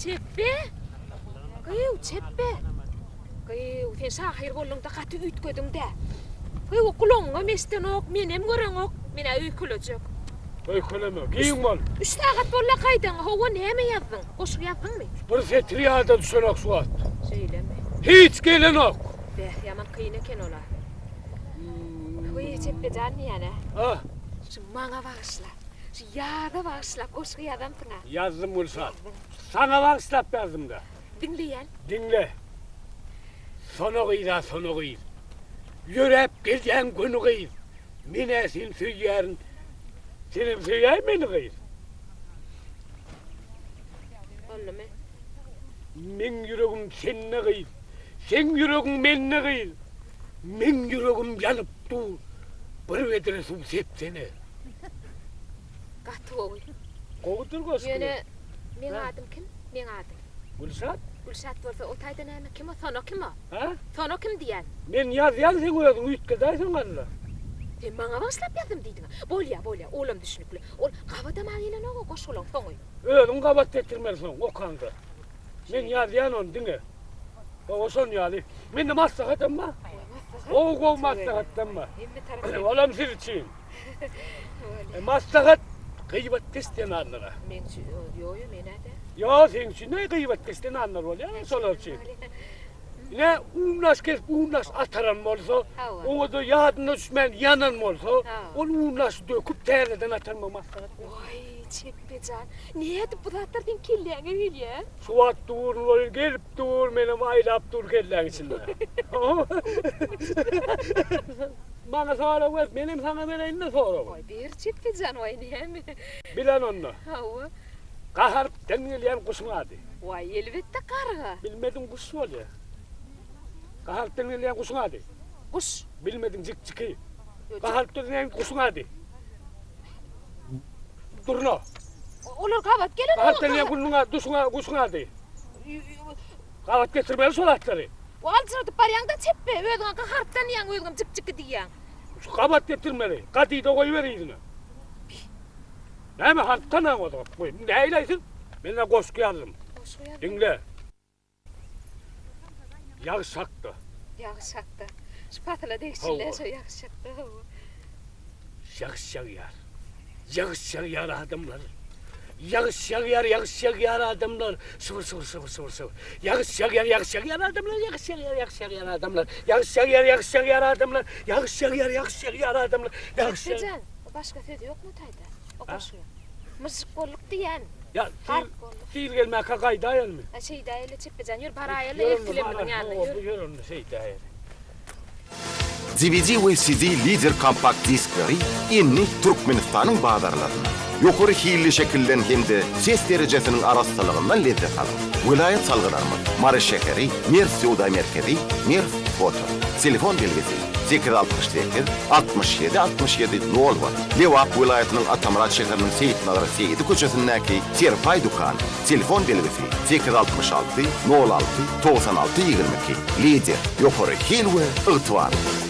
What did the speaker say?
Çepbe! Gyýw, çepbe! Gyýw, sen şahyr bolduň-da gaty üýtgediň-dä. Gyýw, gulagyňam eşdenok, menem göreňok. Men-ä öýkelejek. Öýkeleme, giň bol. Üç sagat boldy-a gaýdaňa. Hawa, näme ýazdyň? Goşgy ýazdyňmy? Bir setir ýada düşenok şu wagt. Şeýlemi? Hiç gelenok. Beh, ýaman kyn eken ol-a. Wiý, Çepbejan diýýän-ä. A? Şu maňa bagyşlap, şu ýaza bagyşlap goşgy ýazansyň-a. Ýazdym, Gülşat. Saňa bagyşlap ýazdym-da. Diňleýän. Diňle. Sona gyz-a, sona gyz. Ýöräp gelýäň göni gyz. Men-ä seni söýýärin. Senem söýäý meni gyz. Boldumy? Meň ýüregim sende gyz. Seň ýüregiň mende gyz. Meň ýüregim ýanyp dur. Bir bedre suw sepsene. Gaty gowy. Gowudyr goşgy. Ýöne meň adym kim? Meň adym. Gülşat. Gülşat bolsa o taýda näme kim o Sona kim o? Hä? Sona kim diýýän? Men ýazýan seň özüň üýtgedäýseň alla. Sen maňa bagyşlap ýazdym diýdiňä. Bolýa bolýa olam düşnükli. Ol gabadama gelenok o goşgulaň soňy. Özüň gabat getirmeli soň okaňda. Men ýazýan ony diňe. Hawa şon ýaly. Mende maslahatam bar. Gowy gowy maslahatlam bar. Olam siz üçin. Maslahat gyýbatkeş zenanlara. Meň üçin ýo ýo men däl. Ýo seň üçin ne gyýbatkeş zenanlar bolýar şolar üçin. Ine unlaş kesip unlaş ataran bolsa, oňa-da ýadyna düşmän ýanan bolsa, ol unlaşy döküp täzeden atarmagy maslahat berýär. Waý Çepbejan, nädip bu zatlar seň kelläňe gelýär? Şu wagt dur welin gelip dur, menem aýlap dur kelläň içinde. Maňa sorag ber, menem saňa bereýin-de soragy. Waý ber Çepbejan, waý näme? Bilen onda. Hawa. Gaharpdan gelýän guşuň ady. Waý, elbetde garga. Bilmediň guş bolýa. Gaharpdan gelýän guşuň ady. Guş. Bilmediň jikjiki. Gaharpdan gelýän guşuň ady. Durna. Olar gabat gelenok. Gaharpdan gelýän guşuň ady, duşuň guşuň ady. Gabat getirmeli şol atlary. Aljyradyp barýaň-da çepbe, özüňe gaharpdan diýýäň, özüňem jikjiki diýýäň. Şu gabat getirmeli. Gadyda goýber yzyna. Näme harp tanaňozok? Goý, näleýsiň? Men-ä goşgy ýazdym. Goşgy ýazdyň? Diňle. Ýagyş hakda. Ýagyş hakda. Şu pasyla degişli-le şo ýagyş hakda, hawa. Ýagyş ýagýar. Ýagyş ýagýar adamlar. Ýagyş ýagýar, ýagyş ýagýar adamlar. Şybyr, şybyr, şybyr, şybyr, şybyr. Ýagyş ýagýar, ýagyş ýagýar adamlar. Ýagyş ýagýar, ýagyş ýagýar adamlar. Ýagyş ýagýar, ýagyş ýagýar adamlar. Ýagyş ýagýar, ýagyş ýagýar adamlar. Ýagyş ýag. Jan, başga söz ýokmy taýda? O goşgyň. Myžžyk bolduk diýýän. Ýa, sil, sil gelmäkä gaýdaýalymy? A şeýdäýeli Çepbejan, ýör baraýaly ertileminiň ýanyna, ýör. Ýör onda şeýdäýeli. DVD we CD Lider kompakt diskleri indi Türkmenistanyň bazarlarynda. Ýokary hilli şekilden hem-de ses derejesiniň arassalygyndan lezzet alyň. Welaýat salgylarymyz, Mary şäheri, Merw söwda merkezi, Merw foto. Telefon belgisi, 868 67 67 nol bir, Lebap welaýatynyň Atamyrat şäheriniň Seýitnazar Seýidi köçesindäki Serpaý dükany, telefon belgisi, 866 nol alty 96 22, Lider, ýokary hil we ygtybarlylyk.